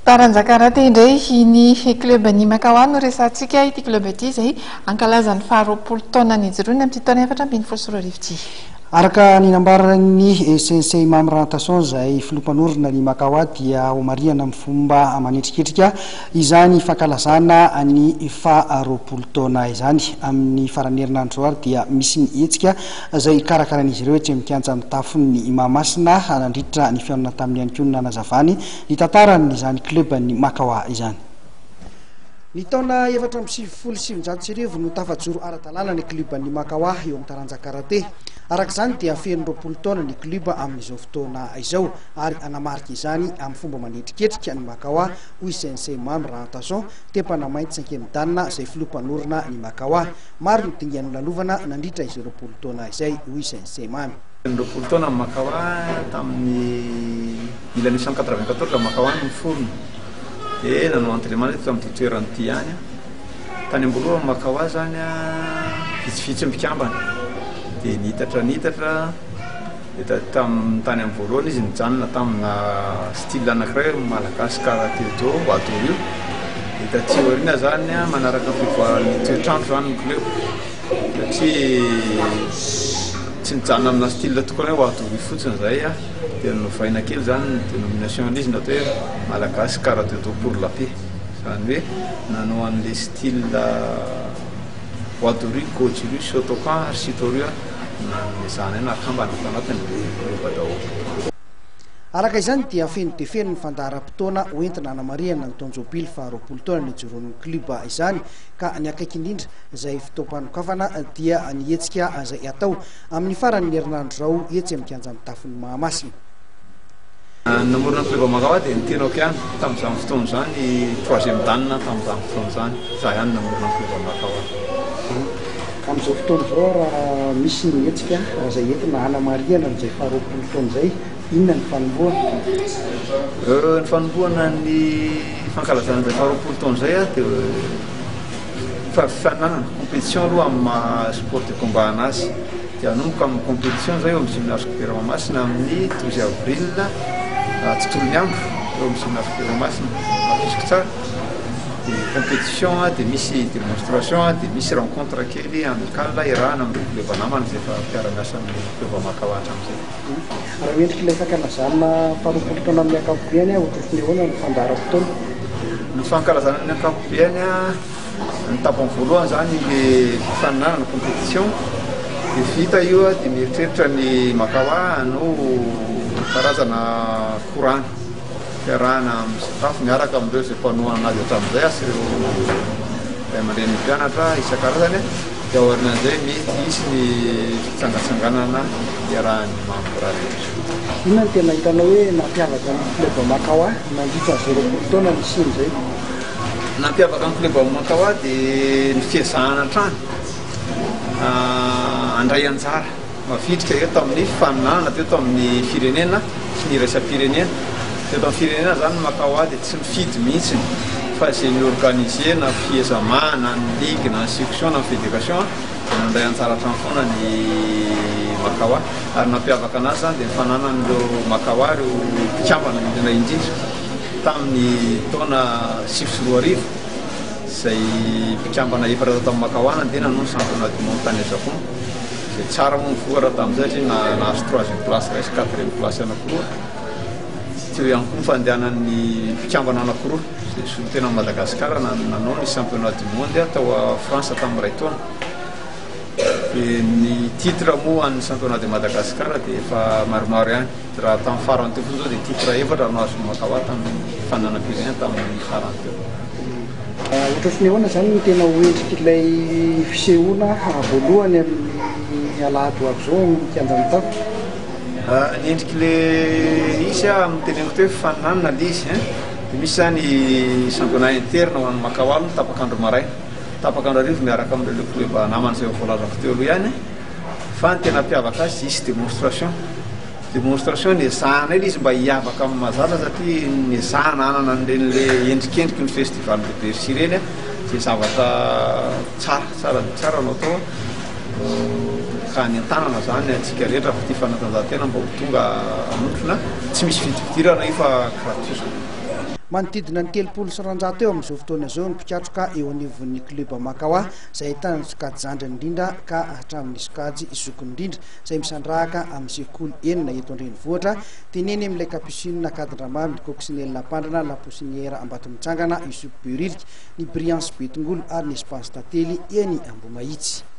Taranja karate indray, ny club ny Makawa no resahantsika. Ity club ity izay hankalaza ny faha-20 taona nijoroany amin'ity taona 2014 ity. Araka ny nambaran'ny Sensei Mamy Rantason izay filoha mpanorina ny Makawa dia homarihana amin'ny fomba manetriketrika izany fankalazana ny faha-20 taona izany. Amin'ny faran'ny herinandro izao ary dia misy ny hetsika izay karakarain'izy ireo etsy amin'ny kianja mitafon'ny Mahamasina nandritra ny fihaonana tamin'ny ihany koa no nanazavany ny tantaran'izany club-n'ny Makawa izany. Ny taona 1994 no tafajoro ara-dalàna ny club-n'ny Makawa eo amin'ny taranja karate. Araka izany dia feno 20 taona ny club amin'izao fotoana izao ary hanamarika izany amin'ny fomba manetriketrika ny Makawa, hoy Sensei Mamy Rahantason, tepana mainty cinquième dan izay filoha mpanorina ny Makawa. Maro ny dingana nolalovana nandritra izay 20 taona izay, hoy Sensei Mamy. Feno 20 taona ny Makawa tamin'ny 1994 Makawa no niforona dia nanao entraînement zay teto amin'ity toerana ity ihany. Tany am-boalohany Makawa zany vitsivitsy ny mpikambana dia nitatra nitatra dia tamin'ny tany amin'ny voalohany izy nijanona tamina style anankiray malagasy karate do wado io dia taty aoriana zany manaraka ny fivoaran'ny toetr'andro zany ny club satria tsy nijanona amina style tokana hoe wado ryu fotsiny zay dia novaina kely zany ny dénomination an'izy natao hoe malagasy karate do pour la paix zany hoe nanao an'le style wado ryu, goju ryu, shotokan ary shito ryu Nezahana nakambana tanatin'ilay club daholo. Araka izany dia feno dia feno ny fandaharam-potoana hoentina hanamarihana ny taon-jobily faha-20 taona nijoroan'ny club izany ka ny akaiky indrindra izay fotoam-panokafana dia ny hetsika izay hatao amin'ny faran'ny herinandro izao etsy amin'ny kianja mitafon'i Mahamasina. Ny namorona ny club Makawa dia ny tenako ihany tamin'izany fotoana izany, troisième dan tamin'izany fotoana izany, izaho ihany namorona ny club Makawa. Amin'izao fotoana izao raha misy ny hetsika izay entina hanamarihana an'izay faha-20 taona izay, inona ny fanombohana? Ny fanombohana ny fankalazana an'izay faha-20 taona izay dia fifaninanana, compétition aloha amin'ny maha sport de combat an'azy. Dia hanomboka amin'ny compétition izay eo amin'ny gymnase Kubera Mahamasina amin'ny 12 avril tontolon'ny andro eo amin'ny gymnase Kubera Mahamasina. Mafisiko tsara. Dia compétition dia misy démonstration dia misy rencontre kely amicale iarahana amin'ireo club namana izay efa mpiara-miasa amin'ny club Makawa hatramin'izay. Raha ho endrik'ilay fankalazana faha-20 taona amin'ny ankapobeny, ohatrohatry ny ahoana ny fandaharam-potoana? Ny fankalazana amin'ny ankapobeny, Ny tapany voalohany izany le fifaninanana, compétition, dia vita io dia mieritreritra ny Makawa hanao karazana korana fiarahana misakafo miaraka amin'ireo izay mpanohana azy hatramin'izay sy ireo ray aman-drenin'ny mpianatra isan-karazany dia aorianan'izay mety hisy ny fitsangatsanganana iarahan'ny mambra rehetra. Inona no tena hitanao hoe nampiavaka ny club Makawa nandritra an'izay 20 taona nisiany izay? Nampiavaka ny club Makawa dia ny fiezahana hatrany handray anjara mavitrika eto amin'ny fifaninanana teto amin'ny firenena sy ny iraisam-pirenena. Teto amin'ny firenena izany ny Makawa dia tsy mifidy mihitsy fa izay ni-organiser na Fiezama na ny ligue na ny section na ny fédération dia nandray anjara hatrany foana ny Makawa. Ary nampiavaka anazy izany dia ny fananan'ireo Makawa ireo mpikambana indrindra indrindra. Tamin'ny taona 2009, izay mpikambana efatra tato amin'ny Makawa nandeha nanao ny championnat du monde tany Japon, izay tsara moa ny vokatra tamin'izay satria nahazo troisième place iray sy quatrième place anankiroa. Teo ihany koa ny fandehanan'ny mpikambana anankiroa izay nisolo tena an'i Madagasikara nanao ny championnat du monde tao France tamin'ny iray taona. Dia ny titre moa an'ny championnat de Madagascar dia efa maromaro ihany. Raha tamin'ny farany teo fotsiny izao dia titre efatra no azon'i Makawa tamin'ny fifaninanam-pirenena tamin'ny farany teo. Ohatran'ny ahoana izany no tena ho endrik'ilay fisehoana voalohany amin'ny alahady ho avy izao ao amin'ny kianjan'ny Tafo? Ny endrik'ilay izy amin'ny teneniko teo hoe fifaninanana ilay izy dia misy izany championnat interne ho an'i Makawa aloha ny tapak'andro maraina. Tapak'andro hariva miaraka amin'ireo club namana izay efa voalazako teo aloha ihany fa ny tena hampiavaka azy hisy démonstration. Démonstration nezahana ilay izy mba hiavaka amin'ny mahazatra satria nezahana hanana an'ireny le endrikendriky ny festival de Bercy ireny izay zavatra tsara, tsara dia tsara no atao ka hanentanana izany antsika rehetra fa tia fanatanjahantena mba ho tonga hanotrona, tsy misy vidim-pidirana io fa gratuit. Manodidina ny 230 eo amin'izao fotoana izao ny mpikatroka eo anivon'ny Club Makawa, izay ahitana ny sokajy zandriny indrindra ka hatramin'ny sokajy zokiny indrindra, izay misandrahaka amin'ny sekoly enina eto an-drenivohitra, dia ny eny amin'ilay Capucine Ankadindramamy, ny Coccinelle Ampandrana, La Poussinière Ambatomitsangana, Usup Behoririka, ny Briance Betongolo ary ny Espace Tantely eny Ambohimahitsy.